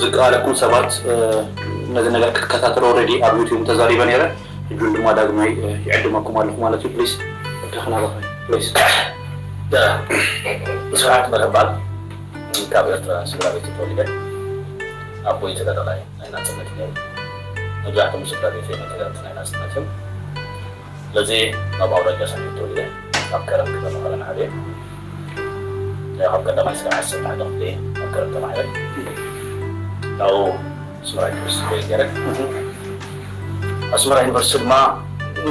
ዝከኣለኩም ሰባት ነዚ ነገር ክትከታተሉ already ኣብ ዩቲዩብ ተዛሪበ ነይረ። ሕጂ ድማ ዳግማይ ይዕድመኩም ኣለኹ ማለት እዩ። ፕሊስ ወዲ ክናበኸ ፕሊስ። ስብሓት መርህባል ካብ ኤርትራ ስድራ ቤት ተወሊደ ኣቦይ ተጋዳላይ ናይ ናጽነት ነይሩ። መብዛሕቶም ስድራ ቤት መተጋብቲ ናይ ናጽነት እዮም። ስለዚ ኣብ ኣውራጃ ሰሜን ተወሊደ ኣብ ከረን ክፍለ መቐለ ዓብየ። ካብ ቀዳማይ እስካብ ዓሰርተ ሓደ ክፍሊ ኣብ ከረን ተማሂረ። ካብኡ ኣስመራ ዩኒቨርሲቲ ኮይን ገይረ። ኣስመራ ዩኒቨርሲቲ ድማ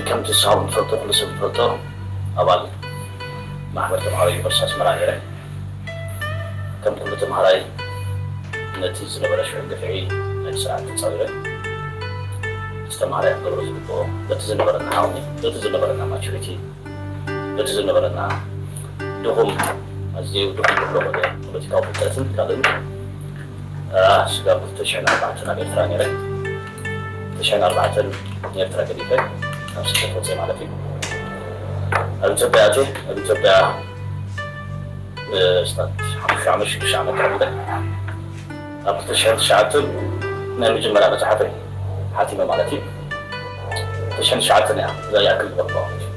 ከምቲ ንስኻትኩም ትፈልጡ ኩሉ ሰብ ዝፈልጦ ኣባል ማሕበር ተምሃሮ ዩኒቨርሲቲ ኣስመራ ነይረ። ከም ኩሉ ተምሃራይ ነቲ ዝነበረ ሽዑ ግፍዒ ናይ ስርዓት ተፃዊረ። እቲ ተምሃራይ ክገብሮ ዝግብኦ በቲ ዝነበረና ዓቕሚ በቲ ዝነበረና ማቹሪቲ በቲ ዝነበረና ድኹም ኣዝዩ ድኹም ዝብሎ ወደ ፖለቲካዊ ፍልጠትን ካልእን ስጋብ ክልተ ሽሕን ኣርባዕተን ኣብ ኤርትራ ነይረ። ክልተ ሽሕን ኣርባዕተን ንኤርትራ ገዲፈ ናብ ስደት ወፅየ ማለት እዩ። ኣብ ኢትዮጵያ ኣትየ ኣብ ኢትዮጵያ ስታት ሓሙሽተ ዓመት ሽዱሽተ ዓመት ተቐሚጠ ኣብ ክልተ ሽሕን ትሽዓተን ናይ መጀመርያ መፅሓፈይ ሓቲመ ማለት እዩ። ክልተ ሽሕን ትሽዓተን እያ እዛ ይኣክል ዝበልኩዋ ማለት እዩ።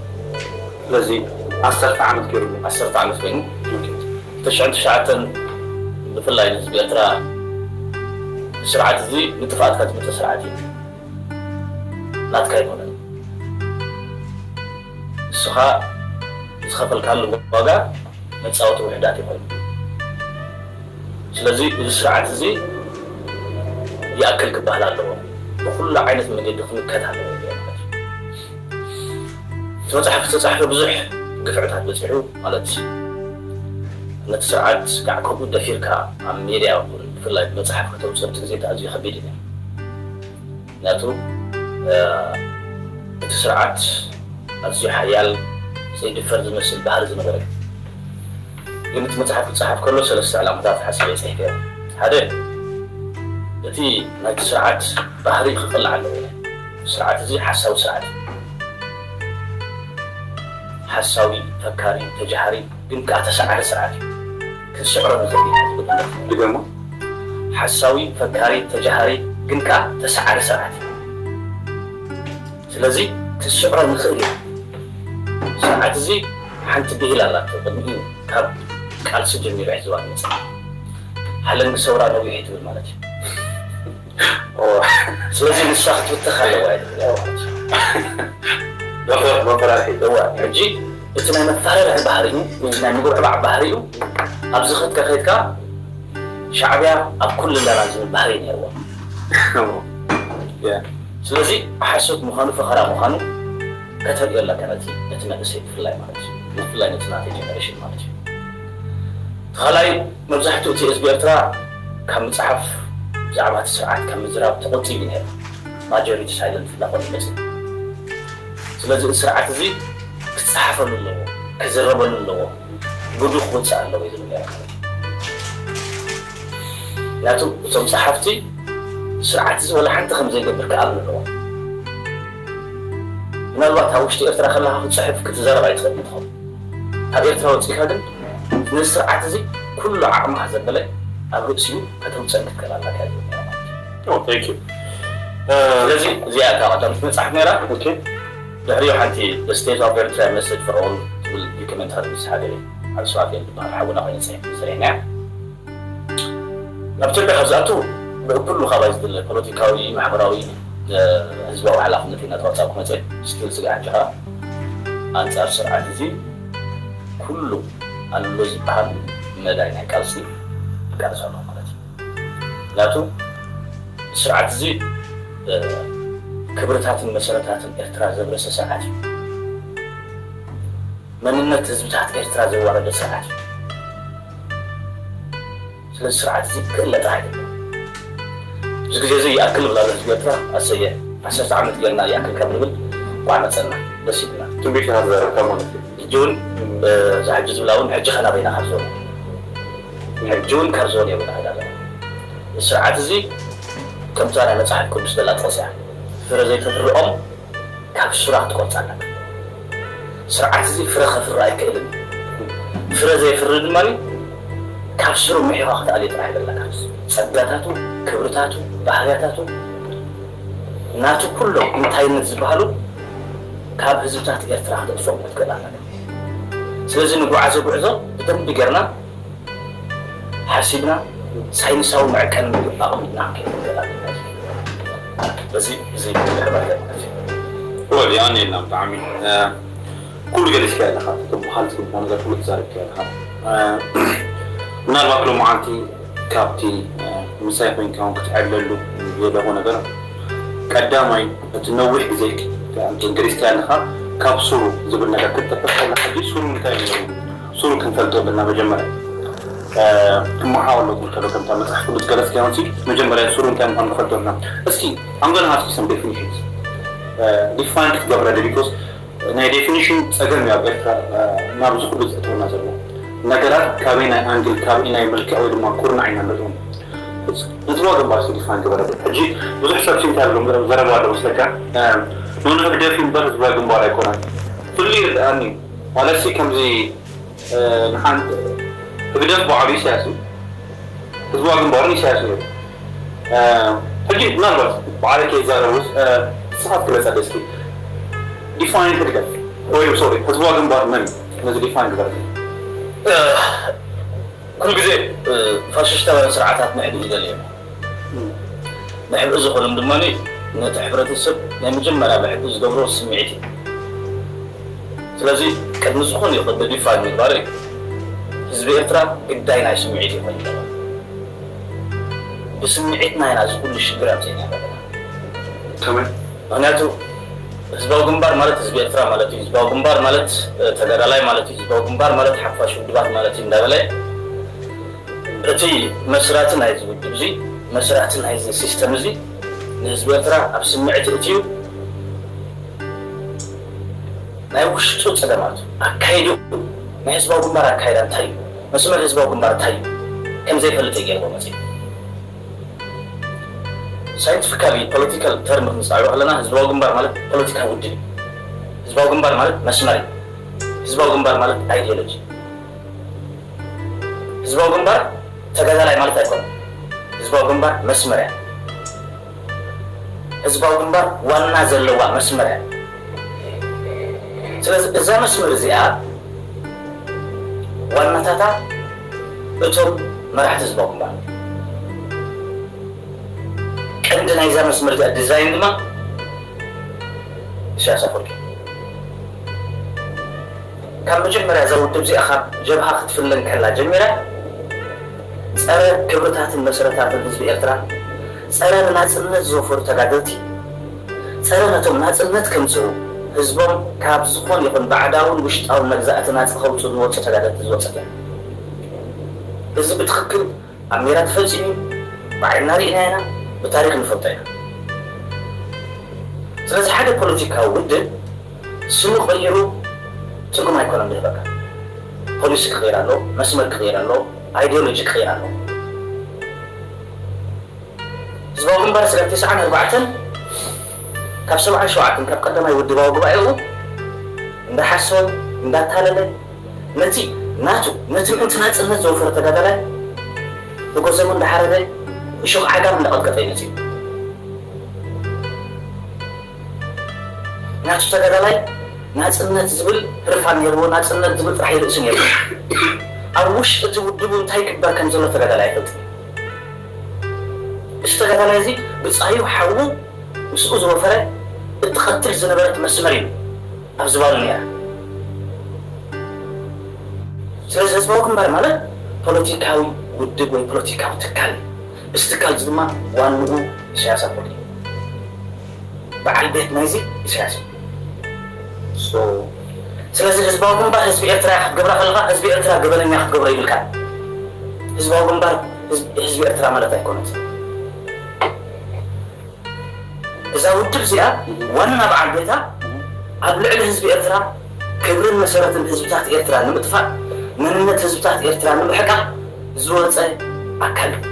ስለዚ ዓሰርተ ዓመት ገይሩ። ዓሰርተ ዓመት ኮይኑ ክልተ ሽሕን ትሽዓተን ብፍላይ ንህዝቢ ኤርትራ ስርዓት እዚ ንጥፍኣትካ ዝመፀ ስርዓት እዩ። ናትካ ኣይኮነን። ንስኻ ዝኸፈልካሉ ዋጋ መፃወቲ ውሕዳት ይኾኑ። ስለዚ እዚ ስርዓት እዚ ይኣክል ክበሃል ኣለዎ። ብኩሉ ዓይነት መገዲ ክምከት ኣለዎ። እቲ መፅሓፍ ዝተፃሕፈ ብዙሕ ግፍዕታት በፂሑ ማለት ነቲ ስርዓት ጋዕ ከምኡ ደፊርካ ኣብ ሜድያ ይኹን ብፍላይ ብመፅሓፍ ከተውፅኦ እቲ ግዜ ኣዝዩ ከቢድ እዩ። ምክንያቱ እቲ ስርዓት ኣዝዩ ሓያል ዘይድፈር ዝመስል ባህሪ ዝነበረ እዩ። ግን እቲ መፅሓፍ ክፀሓፍ ከሎ ሰለስተ ዕላማታት ሓሲበ ፅሒፈ። ሓደ እቲ ናይቲ ስርዓት ባህሪ ክቕላዕ ኣለዎ። ስርዓት እዚ ሓሳዊ ስርዓት እዩ። ሓሳዊ፣ ፈካሪ፣ ተጃሃሪ ግን ከዓ ተሰዓሪ ስርዓት እዩ። ክንስዕሮ ንኽእል ኢና ዝብል እምነት እዩ። ድገሞ። ሓሳዊ፣ ፈካሪ፣ ተጃሃሪ ግን ከዓ ተሰዓሪ ስርዓት እዩ። ስለዚ ክንስዕሮ ንኽእል ኢና። ስርዓት እዚ ሓንቲ ብሂል ኣላቶ ቅድሚኡ ካብ ቃልሲ ጀሚሩ ሒዝዋ ዝመፀ ሓለንጊ ሰውራ ነዊሕ እዩ ትብል ማለት እዩ። ስለዚ ንሳ ክትብተኽ ኣለዋ መፈራርሒ። እዋ ሕጂ እቲ ናይ መፋረርሒ ባህሪኡ እቲ ናይ ምጉዕባዕ ባህሪኡ ኣብዚ ከድካ ከድካ ሻዕብያ ኣብ ኩሉ ኣለና ዝብል ባህሪ ነይርዎ። ስለዚ ሓሶት ምዃኑ ፈኸራ ምዃኑ ከተርእዮ ኣለካ ነቲ ነቲ መንእሰይ ብፍላይ ማለት እዩ። ብፍላይ ነቲ ናተይ ጀነሬሽን ማለት እዩ። እቲ ካልኣይ መብዛሕትኡ እቲ ህዝቢ ኤርትራ ካብ ምፅሓፍ ብዛዕባ እቲ ስርዓት ካብ ምዝራብ ተቆጢቡ ነይሩ። ማጆሪቲ ሳይለንት እናኾነ መፅኡ። ስለዚ እዚ ስርዓት እዚ ክፀሓፈሉ ኣለዎ፣ ክዝረበሉ ኣለዎ፣ ጉዱ ክወፅእ ኣለዎ እዩ ዝብል ነይረ ማለት እዩ። ምክንያቱ እቶም ፀሓፍቲ ስርዓት እዚ ወላ ሓንቲ ከም ዘይገብር ክኣምኑ ኣለዎም። ምናልባት ኣብ ውሽጢ ኤርትራ ከለካ ክትፅሕፍ ክትዛረብ ኣይትኽእል እንትኸውን ካብ ኤርትራ ወፂእካ ግን ነዚ ስርዓት እዚ ኩሉ ዓቕምኻ ዘበለ ኣብ ርእሲኡ ከተውፀን ክትክእል ኣለካ እዩ ዝብል ነይረ ማለት እዩ። Oh, thank you. ስለዚ እዚኣ እታ ቀዳምቲ መፅሓፍ ነይራ። Okay. ድሕሪኡ ሓንቲ The State of Eritrea Message for All ትብል ዶክመንታሪ ምስ ሓደ ዓብዲ ሱራፌል ዝበሃል ሓውና ኮይኑ ፅሒፍ ሰሪሕና እያ። ናብ ኢትዮጵያ ካብ ዝኣቱ ብኩሉ ካባይ ዝድለ ፖለቲካዊ፣ ማሕበራዊ፣ ህዝባዊ ሓላፍነት ኢና ተዋፃእኩ መፀ ስቲል ስጋ ሕጂ ከዓ ኣንፃር ስርዓት እዚ ኩሉ ኣሎ ዝበሃል መዳይ ናይ ቃልሲ ይቃለስ ኣለኹ ማለት እዩ። ምክንያቱ ስርዓት እዚ ክብርታትን መሰረታትን ኤርትራ ዘብረሰ ስርዓት እዩ። መንነት ህዝብታት ኤርትራ ዘዋረደ ስርዓት እዩ። ስለዚ ስርዓት እዚ ክእለ ጥራሕ ኣይደለም። እዚ ግዜ እዚ ይኣክል ይብል ኣሎ ህዝቢ ኤርትራ። ኣሰየ ዓሰርተ ዓመት ጌርና ይኣክል ካብ ንብል እንኳዕ መፀና ደስ ይብልና። ትንቢት ኢና ዝዛረብ ካብ ማለት እዩ። ሕጂ እውን እዛ ሕጂ ዝብላ እውን ሕጂ ከናበይና ካብ ዞን ሕጂ እውን ካብ ዞን እዮም ኢና ሄዳ ስርዓት እዚ ከምታ ናይ መፅሓፍ ቅዱስ ዘላ ጥቕሲ እያ። ፍረ ዘይተፍርኦም ካብ ሱራ ክትቆርፃ ኣለካ። ስርዓት እዚ ፍረ ከፍሪ ኣይክእልን እዩ። ፍረ ዘየፍሪ ድማ ካብ ስሩ ምሒኻ ክትኣልዮ ጥራሕ ይደለካ። ጸጋታቱ፣ ክብርታቱ፣ ባህርያታቱ፣ ናቱ ኩሎም እንታይነት ዝበሃሉ ካብ ህዝብታት ኤርትራ ክተጥፍኦም ክትክእል ኣለካ። ስለዚ ንጉዓዞ ጉዕዞ ብደንቢ ጌርና ሓሲብና ሳይንሳዊ መዐቀኒ ምግባእ ኣቐሚጥና ክንከይድ ንኽእል ኣለና። በዚ እዚ ምሕባር ማለት እዩ። ወዲ ኣነ የና ብጣዕሚ ኩሉ ገሊጽካ ኣለኻ። ትበሃል ትግባ ነገር ኩሉ ትዛረብካ ኣለኻ። ምናልባት ሎመዓልቲ ካብቲ ምሳይ ኮይንካ እውን ክትዕለሉ የለኹ ነገር ቀዳማይ እቲ ነዊሕ ግዜ ገሊጽካ ኣለኻ። ካብ ሱሩ ዝብል ነገር ክትጠቅስ ከለካ ሕጂ ሱሩ እንታይ እዩ? ሱሩ ክንፈልጦ ኣለና። መጀመርያ ክመሓወሎ ዝከሎ ከምታ መፅሓፍ ቅዱስ ገለጽካዮ ሲ መጀመርያ ሱሩ እንታይ ምዃኑ ንፈልጦ ኣለና። እስኪ ኣምገና ሃስኪ ሰም ዴፊኒሽንስ ዲፋይን ክትገብረለ ቢኮዝ ናይ ዴፊኒሽን ጸገም እዩ ኣብ ኤርትራ ናብዚ ኩሉ ዘእተወና ዘሎ ነገራት ካበይ ናይ ኣንግል ካበይ ናይ መልክዕ ወይ ድማ ኩርናዕ ኢና ንርእዮም። ህዝባዊ ግንባር ሲ ዲፋይን ግበረሉ። ሕጂ ብዙሕ ሰብ ሲ እንታይ ኣሎ ዘረባ ኣሎ መስለካ ኖን ህግደፍ እዩ እምበር ህዝባዊ ግንባር ኣይኮነን። ፍሉይ ይርድኣኒ ማለት ሲ ከምዚ ንሓንቲ ህግደፍ ባዕሉ ኢሳያስ እዩ። ህዝባዊ ግንባርን ኢሳያስ ነይሩ። ሕጂ ምናልባት ባዕለይ ከይዛረቡስ ንስኻ ክትግለጸለይ እስኪ ዲፋይን ህግደፍ ወይ ሶሪ ህዝባዊ ግንባር መን እዩ? ነዚ ዲፋይን ግበረለይ። ኩሉ ግዜ ፋሽስታውያን ስርዓታት ምዕብኢ ይደልዮም። ምዕብኢ ዝኾኖም ድማ ነቲ ሕብረተሰብ ናይ መጀመርያ ምዕብኢ ዝገብሮ ስምዒት እዩ። ስለዚ ቅድሚ ዝኾነ ይኹን ዲፋይን ምግባር ህዝቢ ኤርትራ ግዳይ ናይ ስምዒት ይኾን ይገባ። ብስምዒትና ኢና እዚ ኩሉ ሽግር ኣምፅእና ዘለና። ከመይ? ምክንያቱ ህዝባዊ ግንባር ማለት ህዝቢ ኤርትራ ማለት እዩ። ህዝባዊ ግንባር ማለት ተጋዳላይ ማለት እዩ። ህዝባዊ ግንባር ማለት ሓፋሽ ውድባት ማለት እዩ እንዳበለ እቲ መስራቲ ናይዚ ውድብ እዚ መስራቲ ናይዚ ሲስተም እዚ ንህዝቢ ኤርትራ ኣብ ስምዒት እትዩ ናይ ውሽጡ ጸገማቱ ኣካይድኡ ናይ ህዝባዊ ግንባር ኣካይዳ እንታይ እዩ መስመር ህዝባዊ ግንባር እንታይ እዩ ከም ዘይፈልጥ እዩ ገይርዎ መጽዩ። ሳይንቲፊካሊ ፖለቲካል ተርም ክንፃዕዮ ከለና ህዝባዊ ግንባር ማለት ፖለቲካዊ ውድብ እዩ። ህዝባዊ ግንባር ማለት መስመር እዩ። ህዝባዊ ግንባር ማለት ኣይዲዮሎጂ። ህዝባዊ ግንባር ተጋዳላይ ማለት ኣይኮነን። ህዝባዊ ግንባር መስመር እያ። ህዝባዊ ግንባር ዋና ዘለዋ መስመር እያ። ስለዚ እዛ መስመር እዚኣ ዋናታታ እቶም መራሕቲ ህዝባዊ ግንባር ቀንዲ ናይዛ መስመር እዚኣ ዲዛይን ድማ ኢሳያስ ኣፈወርቂ ካብ መጀመርያ እዛ ውድብ እዚኣ ካብ ጀብሃ ክትፍለ እንከላ ጀሚራ ጸረ ክብርታትን መሰረታትን ህዝቢ ኤርትራ ጸረ ንናጽነት ዝወፈሩ ተጋደልቲ ጸረ ነቶም ናጽነት ከምጽኡ ህዝቦም ካብ ዝኾን ይኹን ባዕዳውን ውሽጣውን መግዛእቲ ናጻ ከውጽኡ ዝወጹ ተጋደልቲ ዝወጸት እያ። እዚ ብትኽክል ኣብ ሜዳ ተፈጺሙ ብዓይንና ርኢና ኢና፣ ብታሪኽ ንፈልጦ ኢና። ስለዚ ሓደ ፖለቲካዊ ውድብ ስሙ ቀይሩ ትርጉም ኣይኮነን ዝህበካ። ፖሊሲ ክቕይር ኣለዎ፣ መስመር ክቕይር ኣለዎ፣ ኣይዲዮሎጂ ክቕይር ኣለዎ። ህዝባዊ ግንባር ስለ ተስዓን ኣርባዕተን ካብ ሰብዓን ሸውዓተን ካብ ቀዳማይ ውድባዊ ጉባኤኡ እንዳሓሰወ እንዳታለለ ነቲ ናቱ ነቲ ምእንቲ ናፅነት ዘወፈረ ተጋዳላይ ብጎዘሙ እንዳሓረደ እሾኽ ዓጋም እንዳቐጥቀጠ እዩ መፅዩ። ናቱ ተጋዳላይ ናፅነት ዝብል ህርፋን ነይርዎ፣ ናፅነት ዝብል ጥራሕ ርእሲ ነይርዎ። ኣብ ውሽጢ እቲ ውድቡ እንታይ ይግበር ከም ዘሎ ተጋዳላይ ኣይፈልጥን። እዚ ተጋዳላይ እዚ ብፃዩ ሓዉ ምስኡ ዝወፈረ እትቐትል ዝነበረት መስመር እዩ ኣብ ዝባኑ ነይራ። ስለዚ ህዝባዊ ግንባር ማለት ፖለቲካዊ ውድብ ወይ ፖለቲካዊ ትካል እዩ። እዚ ትካል እዚ ድማ ዋንኡ ኢሳያስ ኣፈወርቂ እዩ። በዓል ቤት ናይዚ ኢሳያስ እዩ። ስለዚ ህዝባዊ ግንባር ህዝቢ ኤርትራ ክትገብራ ከለካ ህዝቢ ኤርትራ ገበነኛ ክትገብሮ ይብልካ። ህዝባዊ ግንባር ህዝቢ ኤርትራ ማለት ኣይኮነት። እዛ ውድብ እዚኣ ዋና በዓል ቤታ ኣብ ልዕሊ ህዝቢ ኤርትራ ክብርን መሰረትን ህዝብታት ኤርትራ ንምጥፋእ መንነት ህዝብታት ኤርትራ ንምሕቃ ዝወፀ ኣካል እዩ።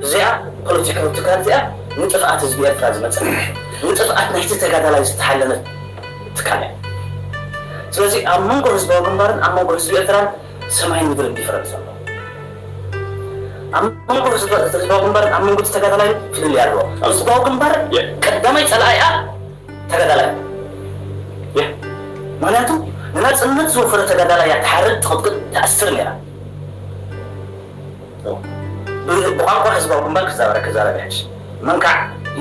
እዚኣ ፖለቲካዊ ትካል እዚኣ ንጥፍኣት ህዝቢ ኤርትራ ዝመፀት ንጥፍኣት ናይቲ ተጋዳላይ ዝተሓለነት ትካል እያ። ስለዚ ኣብ መንጎ ህዝባዊ ግንባርን ኣብ መንጎ ህዝቢ ኤርትራን ሰማይን ምድርን ዲፈረንስ ኣሎ። ኣብ መንጎ ህዝባዊ ግንባርን ኣብ መንጎ ተጋዳላይ ፍልልይ ኣለዎ። ህዝባዊ ግንባር ቀዳማይ ጸላኢኣ ተጋዳላይ። ምክንያቱ ንናጽነት ዝወፈረ ተጋዳላይ እያ ትሓርድ፣ ትቕጥቅጥ፣ ተኣስር ነይራ። ብቋንቋ ህዝባዊ ግንባር ክዛረብ ክዛረብ ይሕሽ። መንካዕ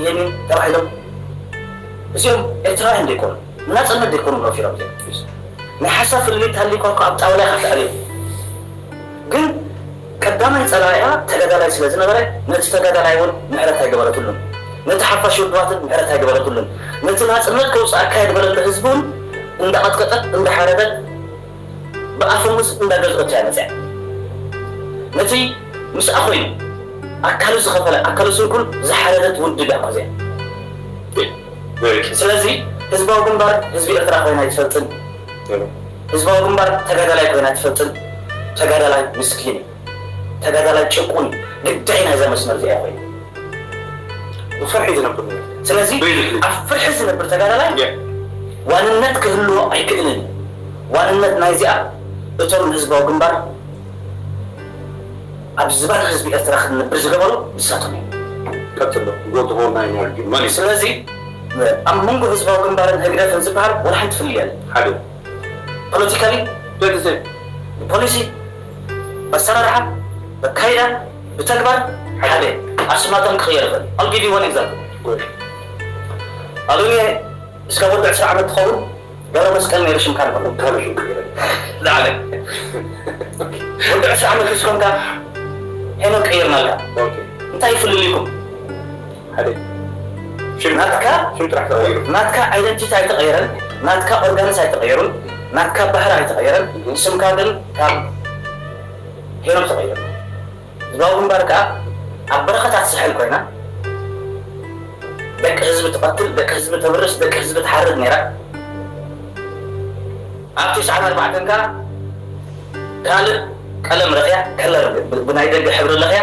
የሚ ተባሂሎም እዚኦም ኤርትራውያን ዘይኮኑ፣ ንናጽነት ዘይኮኑ ነፊሮም እዮም። ናይ ሓሳብ ፍልልይ እንተሃልዩካ እኮ ኣብ ጣውላ ኢኻ ተዕልዮም። ግን ቀዳማይ ጸላኢኣ ተጋዳላይ ስለ ዝነበረ፣ ነቲ ተጋዳላይ እውን ምሕረት ኣይገበረትሉን። ነቲ ሓፋሽ ውድባትን ምሕረት ኣይገበረትሉን። ነቲ ናጽነት ከውጽኣካ እየ ዝበለቶ ህዝቢ እውን እንዳቐጥቀጠት እንዳሓረደት ብኣፈሙዝ እንዳገዝኦት እያ መጽያ። ነቲ ምስኣ ኮይኑ ኣካሉ ዝኸፈለ ኣካሉ ስንኩል ዝሓረደት ውድብ እያ እኮ እዚኣ። ስለዚ ህዝባዊ ግንባር ህዝቢ ኤርትራ ኮይና ኣይትፈልጥን። ህዝባዊ ግንባር ተጋዳላይ ኮይና ኣይትፈልጥን። ተጋዳላይ ምስኪን እዩ። ተጋዳላይ ጭቁን እዩ። ግዳይ ናይዛ መስመር እዚኣ ኮይኑ ብፍርሒ ዝነብር ነይሩ። ስለዚ ቤዚክሊ ኣብ ፍርሒ ዝነብር ተጋዳላይ የ- ዋንነት ክህልዎ ኣይክእልን እዩ። ዋንነት ናይዚኣ እቶም ንህዝባዊ ግንባር ኣብ ዝባን ህዝቢ ኤርትራ ክንነብር ዝገበሩ ንሳቶም እዮም። ቀጥሎ። ጎትሆ ናይ ኖርጊ መን እዩ? ስለዚ ኣብ መንጎ ህዝባዊ ግንባርን ህግደፍን ዝበሃል ወላ ሓንቲ ፍልልይ የለን። ሓደ ፖለቲካሊ፣ ደቂ ሰብ ብፖሊሲ፣ ኣሰራርሓ፣ ኣካይዳ፣ ብተግባር ሓደ። ኣስማቶም ክቕየር ይኽእል። I'll give you one example። ኣሉኒ እስካብ ወዲ ዕስራ ዓመት ትኸውን ገብረ መስቀል ነይሩ ሽምካ ንበሎ። ካልእ ሽም ቀይረ። ላዕለ ወዲ ዕስራ ዓመት ምስ ኮንካ ሄኖክ ቀይርናልካ። ኦኬ። እንታይ ይፍልልይኩም? ሓደ ሽም ናትካ ሽም ጥራሕ ተቐይሩ። ናትካ ኣይደንቲቲ ኣይተቐየረን፣ ናትካ ኦርጋንስ ኣይተቐየሩን፣ ናትካ ባህሪ ኣይተቐየረን። እህ። ስምካ ግን ካብ ሄኖክ ተቐይሩ። ህዝባዊ ግንባር ከኣ ኣብ በረኸታት ሳሕል ኮይና ደቂ ህዝቢ ትቐትል፣ ደቂ ህዝቢ ተብርስ፣ ደቂ ህዝቢ ትሓርድ ነይራ። ኣብ ትስዓን ኣርባዕተን ከኣ ካልእ ቀለም ረኽያ፣ ከለር ብ-፣ ብናይ ደገ ሕብሪ ለኽያ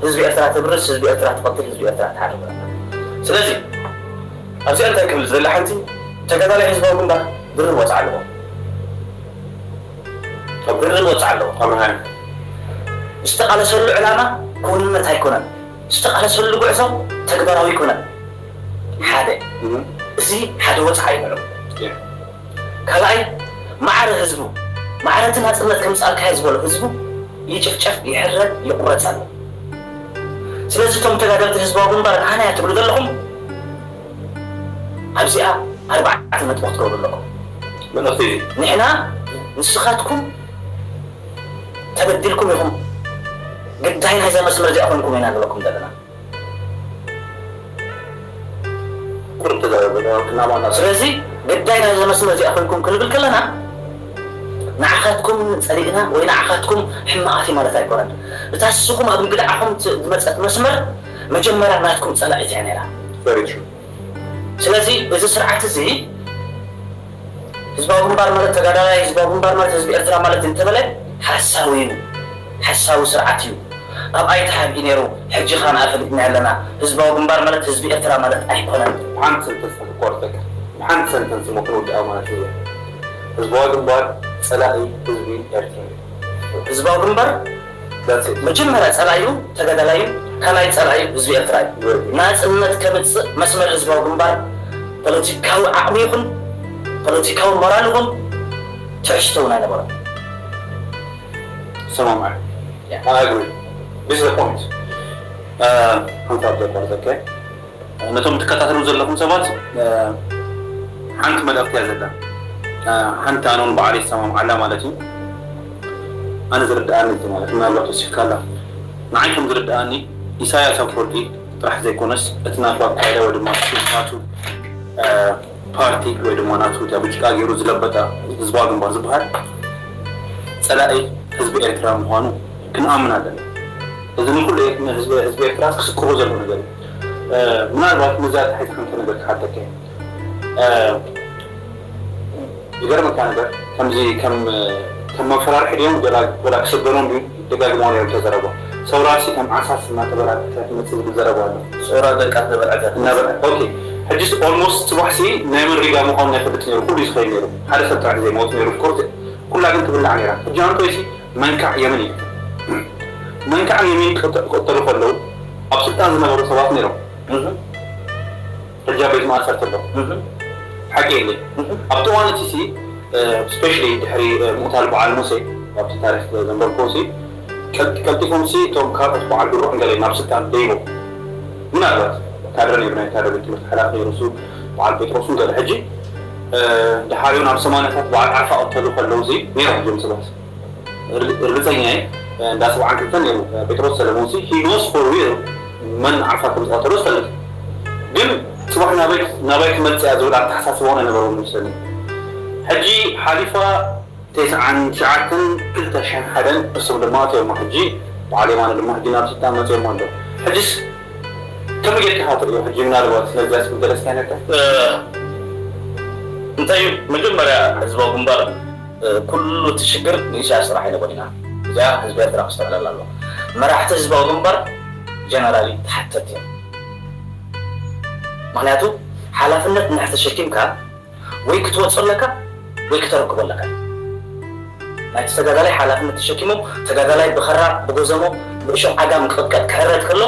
ህዝቢ ኤርትራ ተብርስ፣ ህዝቢ ኤርትራ ትቐትል፣ ህዝቢ ኤርትራ ትሓርድ። ስለዚ ኣብዚኣ እንታይ ክብል ዝደሊ ሓንቲ ተጋዳላይ ህዝባዊ ግንባር ድርብ ወጽዓ ኣለዎ። ድርብ ወጽዓ ኣለዎ። ዝተቓለሰሉ ዕላማ ክውንነት ኣይኮነን። ዝተቓለሰሉ ጉዕዞ ተግባራዊ ኣይኮነን። ሓደ። እህ። እዚ ሓደ ወጽዓ እዩ ንዕኡ። ያ። ካልኣይ፣ ማዕረ ህዝቡ፣ ማዕረ እቲ ናጽነት ከምጽኣልካ እየ ዝበሎ ህዝቡ ይጭፍጨፍ፣ ይሕረድ፣ ይቑረጽ ኣሎ። ስለዚ እቶም ተጋደልቲ ህዝባዊ ግንባር ንዓና እያ ትብሉ ዘለኹም፣ ኣብዚኣ ኣርባዕተ ነጥቢ ክትገብሩ ኣለኩም። መልእኽቲ እዩ። ንሕና ንስኻትኩም ተበዲልኩም ኢኹም፣ ግዳይ ናይዛ መስመር እዚኣ ኮንኩም ኢና ንብለኩም ዘለና። ቁሩብ ተዛረቡ፣ ክናባና። ስለዚ ግዳይ ናይዛ መስመር እዚኣ ኮንኩም ክንብል ከለና ንዓኻትኩም ጸሊእና ወይ ንዓኻትኩም ሕማቓት እዩ ማለት ኣይኮነን። እታ ንስኹም ኣብ እንግዳዓኹም ት-፣ ዝመጸት መስመር መጀመርያ ናትኩም ጸላኢት እያ ነይራ። Very true። ስለዚ እዚ ስርዓት እዚ ህዝባዊ ግንባር ማለት ተጋዳላይ፣ ህዝባዊ ግንባር ማለት ህዝቢ ኤርትራ ማለት እንተበለ ሓሳዊ እዩ፣ ሓሳዊ ስርዓት እዩ። ኣብኣ እዩ ተሓቢኡ ነይሩ፣ ሕጂ ኸኣ ንኣ ፈሊጥና ኣለና። ህዝባዊ ግንባር ማለት ህዝቢ ኤርትራ ማለት ኣይኮነን። ሓንቲ ሰንተንስ ክቆርጸካ፣ ሓንቲ ሰንተንስ እሞ ክንውድኣ ማለት እዩ። ህዝባዊ ግንባር ጸላኢ ህዝቢ ኤርትራ እዩ። ህዝባዊ ግንባር That's it። መጀመርያ ጸላኢኡ ተጋዳላዩ፣ ካልኣይ ጸላኢኡ ህዝቢ ኤርትራ እዩ። Very good። ናጽነት ከምጽእ መስመር ህዝባዊ ግንባር ፖለቲካዊ ዓቕሚ ይኹን ፖለቲካዊ ሞራል ይኹን ትሕዝቶ እውን ኣይነበሮን። ሰማማዕ። Yeah። I agree። This is the point። Uh, ሓንቲ ኣብ ዘቋርጸካ። ነቶም ትከታተሉ ዘለኹም ሰባት፣ እ፣ ሓንቲ መልእኽቲ እያ ዘላ። እ፣ ሓንቲ ኣነ እውን ባዕለይ ዝሰማምዓላ ማለት እዩ። ኣነ ዝርድኣኒ እቲ ማለት ምናልባት ወሲኽካ ኣላ። ንዓይ ከም ዝርድኣኒ ኢሳያስ ኣፈወርቂ ጥራሕ ዘይኮነስ እቲ ናቱ ኣካይዳ ወይ ድማ እቲ ናቱ፣ እ፣ ፓርቲ ወይ ድማ ናቱ እታ ብጭቃ ገይሩ ዝለበጠ ህዝባዊ ግንባር ዝበሃል ጸላኢ ህዝቢ ኤርትራ ምዃኑ ክንኣምን ኣለና። እዚ ንኩሉ ህዝቢ፣ ህዝቢ ኤርትራ ክስክሮ ዘለዎ ነገር እዩ። እ፣ ምናልባት ነዚኣ ኣተሓሒዝካ ሓንቲ ነገር ክሓተካ እየ። እ፣ ይገርመካ ነገር፣ ከምዚ ከም፣ ከም መፈራርሒ ድዮም ደላ-፣ ወላ ክስገሮም ድዩ ደጋግሞ ነይሩ ተዘረቦ። ሰውራሲ ከም ዓሳስ እናተበላዕተ ትመጽእ ዝብል ዘረባ ኣሎ። ሰውራ ደቃ ተበልዐት። እናበልዐ። ኦኬ። ሕጂስ ኦልሞስት ጽባሕሲ ናይ መን ሪጋ ምዃኑ ናይ ፈልጥ ነይሩ። ኩሉ እዩ ዝኸይድ ነይሩ። ሓደ ሰብ ጥራሕ ዘይመውት ነይሩ። ኦፍኮርስ ኩላ ግን ትብላዕ ነይራ። ሕጂ ኣንቶይሲ መንካዕ የምን እዩ። መንካዕ የምን ክቕተሉ ከለዉ ኣብ ስልጣን ዝነበሩ ሰባት ነይሮም። ሕጂ ኣብ ቤት ማእሰርቲ ኣለዉ። ሓቂ የለይ። ኣብቲ እዋን እቲ ሲ ስፔሻሊ ድሕሪ ምቕታል በዓል ሙሴ ኣብቲ ታሪክ ዘንበርክዎ ሲ ቀልጢፎም ሲ እቶም ካልኦት በዓል ድሩዕ እንገለ ናብ ስልጣን ደይቦ ምናልባት ካድረ ነይሩ ናይ ካድረ ቤት ትምህርቲ ሓላፍ ነይሩ ሱ በዓል ጴጥሮስ እንገለ ሕጂ ድሓሪኡ ናብ ሰማንያታት በዓል ዓርፋ ቀተሉ ከለዉ ሲ ነይሮም እዞም ሰባት ርግፀኛ እየ እንዳ ሰብዓን ክልተን ነይሩ ጴጥሮስ ሰለሞን ሲ he knows for real መን ዓርፋ ከም ዝቐተሎ ዝፈልጥ ግን ፅባሕ ናበይ ክመፅእ እያ ዝብል ኣተሓሳስባ እውን ኣይነበሮም ይመስለኒ ሕጂ ሓሊፋ ተስዓን ትሽዓተን ክልተ ሽሕን ሓደን እሶም ድማ ኣትዮም ሕጂ በዓል የማነ ድማ ሕጂ ናብ ስልጣን መፅኦም ኣሎ ሕጂስ ከመይ ጌርካ ኢኻ ትርእዮ ሕጂ ምናልባት ስለዚያ ስም ገለስካ ነካ እንታይ እዩ መጀመርያ ህዝባዊ ግንባር ኩሉ እቲ ሽግር ንኢሳያስ ጥራሕ ኣይነበን ኢና እዚኣ ህዝቢ ኤርትራ ክስተብዕለላ ኣለዎ መራሕቲ ህዝባዊ ግንባር ጀነራሊ ተሓተት እዮም ምክንያቱ ሓላፍነት እንድሕር ተሸኪምካ ወይ ክትወፅኦ ኣለካ ወይ ክተረክቦ ኣለካ ናይቲ ተጋዳላይ ሓላፍነት ተሸኪሞም ተጋዳላይ ብኸራ ብጎዘሞ ብእሾም ዓጋም ክቕጥቀጥ ክሕረድ ከሎ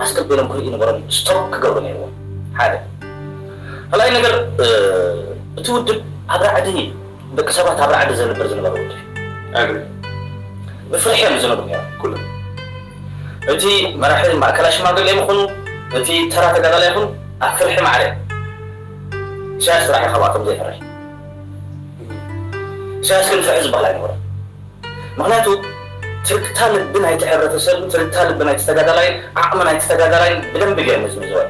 ኣስቀቢሎም ክርኢ ነበሮም ስቶፕ ክገብሩ ነይርዎም ሓደ ካልኣይ ነገር እቲ ውድብ ኣብ ራዕዲ ደቂ ሰባት ኣብ ራዕዲ ዘንብር ዝነበረ ውድብ እዩ ብፍርሒ እዮም ዝነብሩ ነይሮም ኩሎም እቲ መራሒ ማእከላይ ሽማግሌ ምኹኑ እቲ ተራ ተጋዳላይ ይኹን ኣብ ፍርሒ ማዕረ ኢሳያስ ጥራሕ እዩ ካብኣቶም ዘይፈርሕ ኢሳያስ ግን ፍርሒ ዝበሃል ኣይነበሮም ምክንያቱ ትርግታ ልቢ ናይቲ ሕብረተሰብን ትርግታ ልቢ ናይቲ ተጋዳላይን ዓቕሚ ናይቲ ተጋዳላይን ብደንቢ ገይሩ መዝሚዝዎ እዩ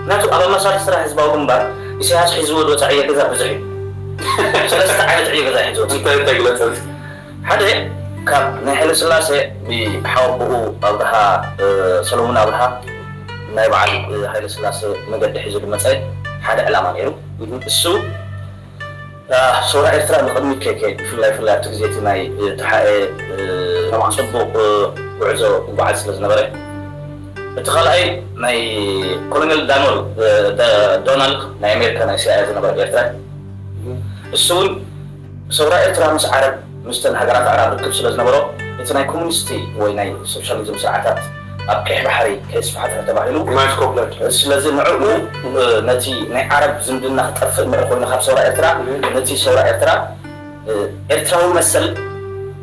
ምክንያቱ ኣብ ኣመሳርሒ ስራሕ ህዝባዊ ግንባር ኢሳያስ ሒዝዎ ዝወፀ ዕዮ ገዛ ብዙሕ እዩ ሰለስተ ዓይነት ዕዮ ገዛ ሒዝዎ እንታይ እንታይ ግለፀልስ ሓደ ካብ ናይ ሃይለ ስላሴ ብሓወቦኡ ኣብርሃ ሰሎሙን ኣብርሃ ናይ በዓል ሃይለ ስላሴ መገዲ ሒዙ ዝመፀ ሓደ ዕላማ ነይሩ እሱ ሰውራ ኤርትራ ንቕድሚት ከይከይድ ብፍላይ ፍላይ ኣብቲ ግዜ እቲ ናይ ተሓኤ ጽቡቕ ጉዕዞ ይጓዓዝ ስለ ዝነበረ እቲ ካልኣይ ናይ ኮሎኔል ዳኖል ዶናልድ ናይ ኣሜሪካ ናይ ሲኣይ ዝነበረ ኤርትራ እሱ እውን ሰውራ ኤርትራ ምስ ዓረብ ምስተን ሃገራት ኣዕራብ ርክብ ስለ ዝነበሮ እቲ ናይ ኮሙኒስቲ ወይ ናይ ሶሻሊዝም ስርዓታት ኣብ ቀይሕ ባሕሪ ከይስፋሕፍሕ ተባሂሉ ስለዚ ንዕኡ ነቲ ናይ ዓረብ ዝምድና ክጠፍእ ምር ኮይኑ ካብ ሰውራ ኤርትራ ነቲ ሰውራ ኤርትራ ኤርትራዊ መሰል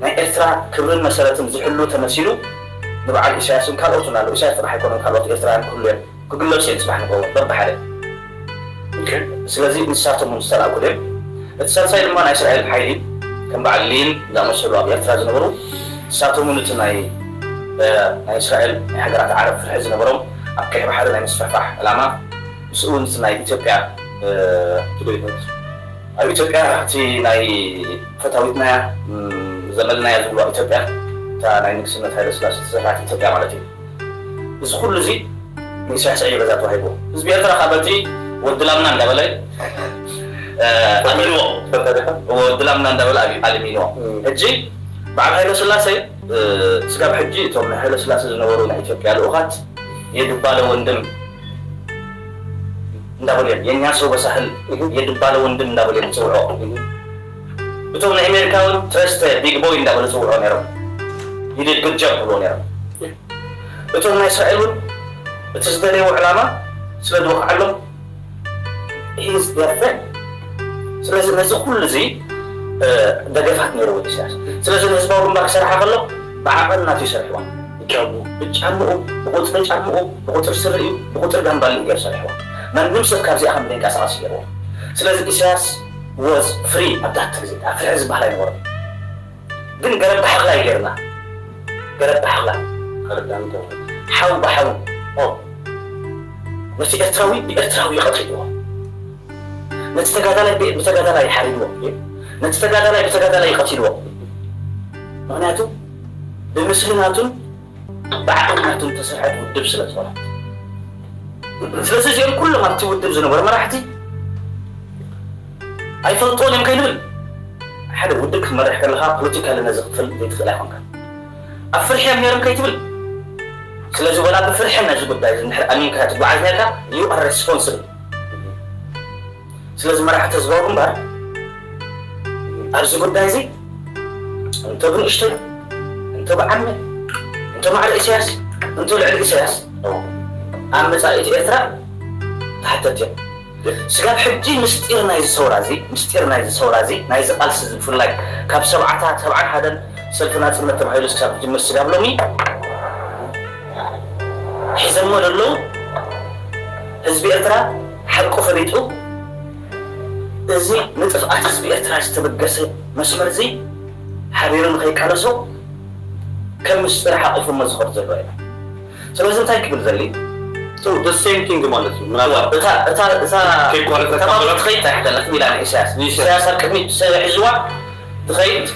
ናይ ኤርትራ ክብርን መሰረትን ዝሕሉ ተመሲሉ ንበዓል ኢሳያስን ካልኦትን ኣለዉ ኢሳያስ ጥራሕ ኣይኮነን ካልኦት ኤርትራውያን ክህሉ እዮም ክግለጹ እዮም ጽባሕ ንግሆ በብሓደ ስለዚ ንሳቶም እውን ዝተላእኩ ድዮም እቲ ሳልሳይ ድማ ናይ እስራኤል ሓይሊ ከም በዓል ሊን ዝኣመሰሉ ኣብ ኤርትራ ዝነበሩ ንሳቶም እውን እቲ ናይ ናይ እስራኤል ናይ ሃገራት ዓረብ ፍርሒ ዝነበሮም ኣብ ቀይሕ ባሕሪ ናይ ምስፍሕፋሕ ዕላማ ምስኡ እውን እቲ ናይ ኢትዮጵያ ኣብ ኢትዮጵያ እቲ ናይ ፈታዊትናያ ዘመድናያ ዝብልዋ ኢትዮጵያ እታ ናይ ንግስነት ሃይለ ስላሴ ዝተሰርሓት ኢትዮጵያ ማለት እዩ እዚ ኩሉ እዚ ንኢሳያስ ዕዮ ገዛ ተዋሂብዎ ህዝቢ ኤርትራ ካብ በቲ ወዲ ላምና እንዳበለ ኣሚንዎ ወዲ ላምና እንዳበለ ኣሚንዎ ሕጂ በዓል ሃይለ ስላሴ ስጋብ ሕጂ እቶም ናይ ሃይለ ስላሴ ዝነበሩ ናይ ኢትዮጵያ ልኡኻት የድባለ ወንድም እንዳበሉ እዮም የኛ ሰው በሳህል የድባለ ወንድም እንዳበሉ እዮም ዝፅውዖ እቶም ናይ ኣሜሪካ እውን ትረስተ ቢግ ቦይ እንዳበሉ ፅውዖ ነይሮም ይድግር ጀብ ብሎ ነይሮም እቶም ናይ እስራኤል እውን እቲ ዝደለይዎ ዕላማ ስለ ዝወቅዓሎም is their friend ስለዚ ነዚ ኩሉ እዚ ደገፋት ነይርዎ ኢሳያስ ስለዚ ንህዝባዊ ግንባር ክሰርሓ ከሎ ብዓቐን ናቱ ይሰርሕዋ ብጫምኡ ብቁፅሪ ጫምኡ ብቁፅሪ ስሪኡ ብቁፅሪ ጋምባሊ ገር ሰርሕዋ ማንም ሰብ ካብዚኣ ከም ደንቀሳቐስ ገርዎ ስለዚ ኢሳያስ was free ኣብ ዳተ ግዜ ኣብ ፍርሒ ዝበሃል ኣይነበሮም ግን ገረብ ብሓቕላ እዩ ገርና ገረብ ብሓቕላ ሓው ብሓው ነቲ ኤርትራዊ ብኤርትራዊ ይቐትልዎ ነቲ ተጋዳላይ ብተጋዳላይ ሓሪድዎ ነቲ ተጋዳላይ ብተጋዳላይ ይቐትልዎ ምክንያቱ ብምስሊ ናቱን ብዓቕሊ ናቱን ተሰርሐት ውድብ ስለ ዝኾነት ስለዚ እዚኦም ኩሎም ኣብቲ ውድብ ዝነበሩ መራሕቲ ኣይፈልጥዎን እዮም ከይንብል ሓደ ውድብ ክትመርሕ ከለካ ፖለቲካ ለነዚ ክትፈልጥ ዘይትኽእል ኣይኮንካ ኣብ ፍርሒ እዮም ነይሮም ከይትብል ስለዚ ወላ ብፍርሒ ነዚ ጉዳይ እዚ እንድሕር ኣሚንካ ትጓዓዝ ነርካ you are responsible ስለዚ መራሕቲ ህዝባዊ ግንባር ኣብዚ ጉዳይ እዚ እንተ ብንእሽተይ፣ እንተ ብዓሚ፣ እንተ ማዕረ ኢሳያስ፣ እንተ ልዕሊ ኢሳያስ፣ ኣብ መጻኢት ኤርትራ ተሓተቲ እዮም። ስጋብ ሕጂ ምስጢር ናይዚ ሰውራ እዚ፣ ምስጢር ናይዚ ሰውራ እዚ፣ ናይዚ ቃልሲ እዚ ብፍላይ ካብ ሰብዓታት፣ ሰብዓን ሓደን ሰልፊ ናጽነት ተባሂሉ ክሳብ ዝጅምር ስጋብ ሎሚ ሒዘሞ ዘለዉ ህዝቢ ኤርትራ ሓቁ ፈሊጡ፣ እዚ ንጥፍኣት ህዝቢ ኤርትራ ዝተበገሰ መስመር እዚ ሓቢሩ ንኸይቃለሶ ከም ምስጢር ሓቑፉሞ ዝኸድ ዘሎ እዩ። ስለዚ እንታይ ክብል ዘሊ? So the same thing ማለት እዩ። ምናልባት እታ እታ እታ ከይቋረጸ ተባብሮ ካሜራ ትኸይድ እንታይ ሓደላት ሚላ ንኢሳያስ ንኢሳያስ። ኢሳያስ ኣብ ቅድሚት ሒዝዋ ትኸይድ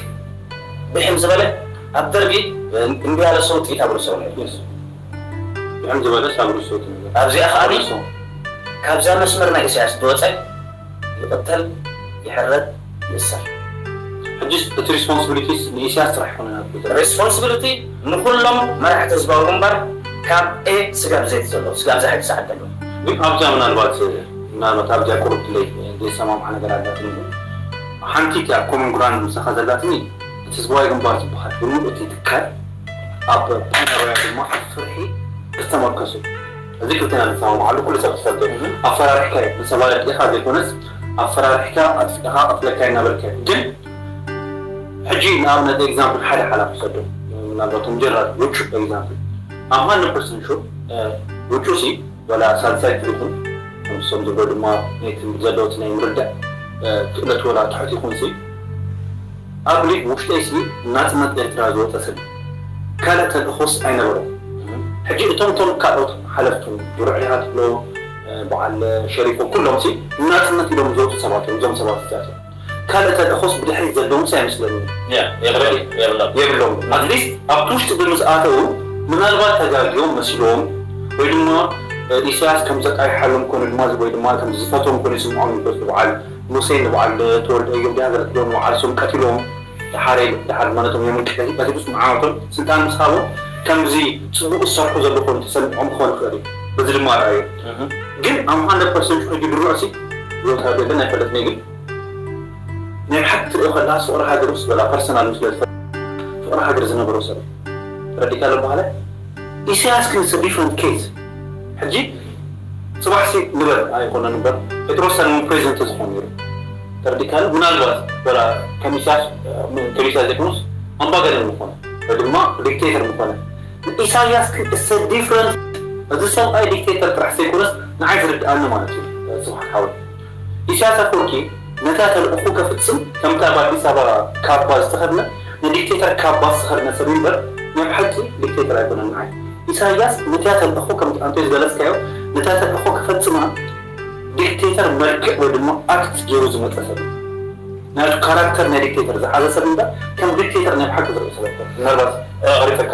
ብሕም ዝበለ ኣብ ደርጊ እምቢ ያለ ሰው ጥይት አብሎ ሰው ነው። ብሕም ዝበለ ሳብሪ ሰውት ነገር ኣብዚኣ ከዓኒ ሰው ካብዛ መስመር ናይ ኢሳያስ ዝወፀ ይቕተል፣ ይሕረድ፣ ይእሰር። ሕጂስ እቲ ሪስፖንሲቢሊቲስ ንኢሳያስ ጥራሕ ይኮነ። ሬስፖንሲቢሊቲ ንኩሎም መራሕቲ ህዝባዊ ግንባር ካብ ኤ ስጋብ ዜት ዘሎ ስጋብ ዛ ሕጂ ሰዓት ዘሎ ግን ኣብዛ ምናልባት ምናልባት ኣብዚኣ ቁሩብ ድለይ ዘይሰማምዓ ነገር ኣላትኒ። ግን ሓንቲ እቲኣ ኮመን ግራንድ ምሳኻ ዘላትኒ እቲ ህዝባዊ ግንባር ዝበሃል ብምሉእ እቲ ትካል ኣብ ፓኖራያ ድማ ኣብ ፍርሒ ዝተመርከሱ። እዚ ክልተና ንሰማምዓሉ ኩሉ ሰብ ዝፈልጦ እዩ። ኣፈራሪሕካ እዩ ንሰባ ደቂኻ ዘይኮነስ ኣፈራሪሕካ ኣጥፊእኻ ቀትለካ እናበልካ እዩ። ግን ሕጂ ንኣብነት ኤግዛምፕል ሓደ ሓላፍ ክሰዶ ምናልባት ቶም ጀነራል ውጩ ኤግዛምፕል ኣም ሃንድረድ ፐርሰንት ሹር ውጩ ሲ ወላ ሳልሳይ ክልኹን ከምሶም ዝብሎ ድማ ናይ ትምህርቲ ዘለዎት ናይ ምርዳእ ክእለት ወላ ትሕት ይኹን ሲ ኣብ ሊግ ውሽጠይ ሲ ናፅነት ኤርትራ ዝወፀ ሰብ ካልእ ተልእኾስ ኣይነበሮም። ሕጂ እቶም ቶም ካልኦት ሓለፍቶም ብሩዕ ኢኻ ትብሎ በዓል ሸሪፎ ኩሎም ሲ ናፅነት ኢሎም ዝወፁ ሰባት እዮም። እዞም ሰባት እዚኣቶም ካልእ ተልእኾስ ብድሕሪት ዘለዎም ሲ ኣይመስለኒ። የብሎም። ኣትሊስት ኣብቲ ውሽጢ ብምዝኣተው ምናልባት ተጋጊዮም መሲሎም ወይ ድማ ኢሳያስ ከም ዘቃይሓሎም ኮነ ድማ ወይ ድማ ከም ዝፈቶም ኮነ ይስምዖም ይበሱ በዓል ሙሴ ንበዓል ተወልደ እዮም ዲያ ዘረክሎም ንበዓል ሶም ቀቲሎም ድሓረ ድሓር ማለቶም እዮም ቀቲሉስ ንዓቶም ስልጣን ምስ ሃቦም ከምዚ ፅቡቅ ዝሰርሑ ዘሎ ኮኑ ተሰሚዖም ክኾኑ ይኽእል እዩ። በዚ ድማ ረኣዩ ግን ኣም ሃንድረድ ፐርሰንት ሕጂ ድሩዕ ሲ ዝወታ ደለን ኣይፈለጥኒ ግን ናይ ሓቂ ትሪኦ ከለካ ፍቅሪ ሃገር ውስጥ በላ ፐርሰናል ምስ ፍቅሪ ሃገር ዝነበሮ ሰብ ተረዲካ ኣሎ በሃለ ኢሳያስ ግን ስ ዲፍረንት ኬዝ ሕጂ ፅባሕሲ ንበል ኣይኮነን እምበር ጴጥሮስ ሳለሞን ፕሬዚደንት ዝኾን ነይሩ ተረዲካ ኣሎ ምናልባት በላ ከም ኢሳያስ ከም ኢሳያስ ዘይኮኑስ ኣምባገነን ምኾነ ወይ ድማ ዲክቴተር ምኾነ ኢሳያስ ግን ስ ዲፍረንት እዚ ሰብኣይ ዲክቴተር ጥራሕ ዘይኮነስ ንዓይ ዝርድኣኒ ማለት እዩ ስብሓት ሓወይ ኢሳያስ ኣፈወርቂ ነታ ተልእኾ ከፍጽም ከምታ ኣብ ኣዲስ ኣበባ ካባ ዝተኸድነ ንዲክቴተር ካባ ዝተኸድነ ሰብ እምበር ናይ ብሓቂ ዲክቴተር ኣይኮነን ንዓይ። ኢሳያስ ነታ ተልእኾ ከምቲ ኣንተ ዝገለጽካዮ ነታ ተልእኾ ክፈጽማ ዲክቴተር መልክዕ ወይ ድማ ኣክት ገይሩ ዝመጸ ሰብ እዩ። ናቱ ካራክተር ናይ ዲክቴተር ዝሓዘ ሰብ እምበር ከም ዲክቴተር ናይ ብሓቂ ዝርኢ ሰብ ኣይኮነን። ምናልባት ኣቕሪጸካ